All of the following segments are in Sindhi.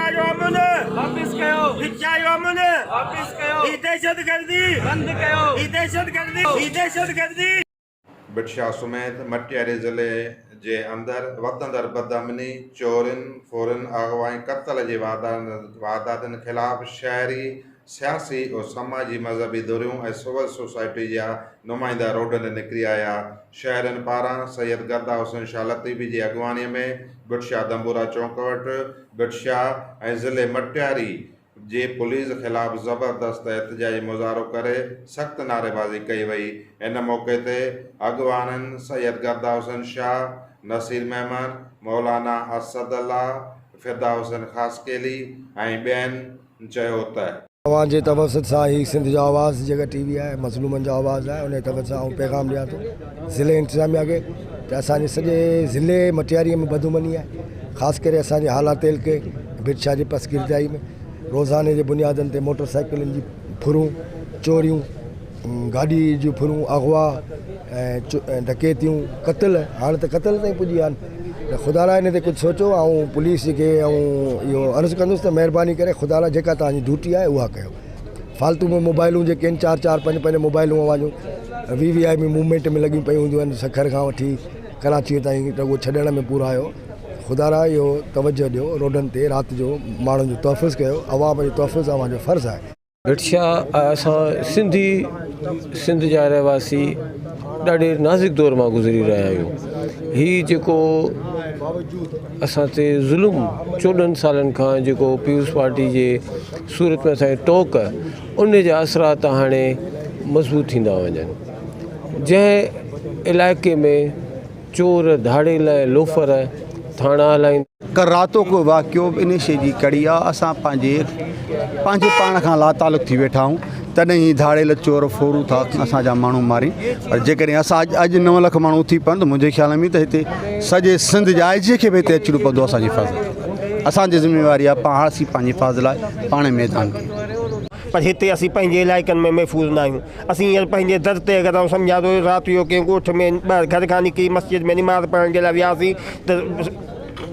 ڀٽشاهه جو امن واپس ڪيو. ڀٽشاهه جو امن واپس ڪيو. هي دهشتگردي بند ڪيو. هي دهشتگردي هي دهشتگردي. ڀٽشاهه سميت مٽياري ضلعي جي اندر وڌندڙ بدامني، چورين، ڦرن، اغوا ۽ قتل جي وارداتن خلاف شهري، سياسي ۽ سماجي مذهبي ڌريون ۽ سول سوسائٽي جا نمائندا روڊن تي نڪري آيا. شهرين پاران سيد گردا حسين شاهه لطيفي جي اڳواڻي ۾ ڀٽشاهه دنبورا چونڪ وٽ ڀٽشاهه ۽ ضلعي مٽياري جي پوليس خلاف زبردست احتجاجي مظاهرو ڪري سخت نعريبازي ڪئي وئي. ان موقعي تي اڳواڻن سيد گردا حسين شاهه، نصير ميمڻ، مولانا اسد الله، فدا حسين خاصخيلي ۽ ٻين چيو ته. اوهان جي توسط سان هي سنڌ جو آواز جيڪا ٽي وي آهي مظلومن جو آواز آهي ان جي توسط سان آئون پيغام ڏيان ٿو ضلعي انتظاميا کي ته اسان جي سڄي ضلعي مٽياري ۾ بدامني آهي خاص ڪري اسان جي هالا تعلقي ڀٽ شاهه جي پسگردائي ۾ روزاني جي بنيادن تي موٽر سائيڪلن جي ڦرون چوريون گاڏي جون ڦرون اغوا ۽ ڊڪيتيون قتل هاڻي ته قتل تائين پڄي ويا آهن ته خدا لاء ان تي ڪجهه سوچو آئون پوليس کي آئون اهو عرض ڪندس ته مهرباني ڪري خدا لاء جيڪا توهان جي ڊيوٽي آهي اها ڪيو فالتو ۾ موبائلون جيڪي آهن چار چار پنج پنج موبائلون اوهان جون وي وي آء ۾ موومينٽ ۾ لڳيون پيون هونديون آهن سکر کان وٺي ڪراچيء تائين رڳو ڇڏڻ ۾ پورا آهيو خدا را اهو توجه ڏيو روڊن تي رات جو ماڻهن جو تحفظ ڪيو عوام جو تحفظ اوهان جو فرض آهي. ڀٽ شاهه اسان سنڌي سنڌ جا رهواسي ڏاڍي نازڪ دور مان گذري رهيا آهيون هي جيڪو اسان تي ظلم 14 سالن کان جيڪو پيپلز پارٽي جي صورت ۾ اسان کي ٽوڪ ان جا اثرات هاڻي مضبوط ٿيندا وڃن جنهن علائقي ۾ چور ڌاڙيل ۽ لوفر ٿاڻا هلائين. ڪر راتوڪو واقعو به انهي شيء جي ڪڙي آ اسان پنهنجي پنهنجي پاڻ کان لاتعلق ٿي ويٺا آهيون تڏهن هي ڌاڙيل چور ڦورو ٿا اسان جا ماڻهو مارين پر جيڪڏهن اسان اڄ اڄ 9 لک ماڻهو اٿي پون ته منهنجي خيال ۾ ته هتي سڄي سنڌ جي آء جي کي به هتي اچڻو پوندو اسان جي حفاظت اسان جي ذميواري آ پاڻ اسين پنهنجي حفاظت لاء پاڻ ميدان ۾ پر هتي اسين پنهنجي علائقن ۾ محفوظ نه آهيون. اسين هينئر پنهنجي در تي اگر آئون سمجهان ٿو رات جو ڪنهن ڳوٺ ۾ ٻاهر گهر کان نڪري مسجد ۾ نماز پڙهڻ جي لاء وياسين ته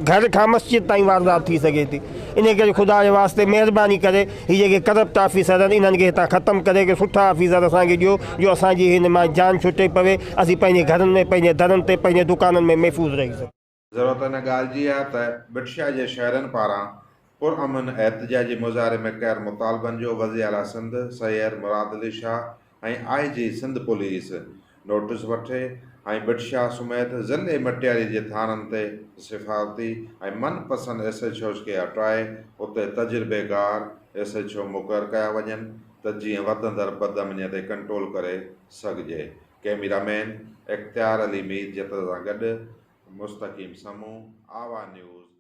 گهر کان مسجد تائين واردات ٿي سگهي ٿي. انهي ڪري خدا جي واسطي مهرباني ڪري هي جيڪي ڪرپٽ آفيسر آهن انهن کي هتان ختم ڪري ڪي سٺا آفيسر اسان کي ڏيو جو اسان جي هن مان جان ڇٽي پوي اسين پنهنجي گهرن ۾ پنهنجي درن تي پنهنجي دڪانن ۾ محفوظ رهي سگهون. ضرورت ان ڳالهه جي آهي ته ڀٽشاهه جي شهرين پاران پرامن احتجاجي مظاهري ۾ ڪيل مطالبن جو وزيراعليٰ Sindh Syed Murad Ali Shah ۽ I G Sindh police notice وٺي ۽ ڀٽشاهه سميت ضلعي مٽياري جي ٿاڻن تي سفارتي ۽ من پسند ايس ايڇ اوز کي هٽائي اتي تجربيگار ايس ايڇ او مقرر ڪيا وڃن ته جيئن وڌندڙ بدامني تي ڪنٽرول ڪري سگهجي. ڪئميرا مين اختيار علي مير جت سان گڏ مستقيم سمون، آوا نيوز.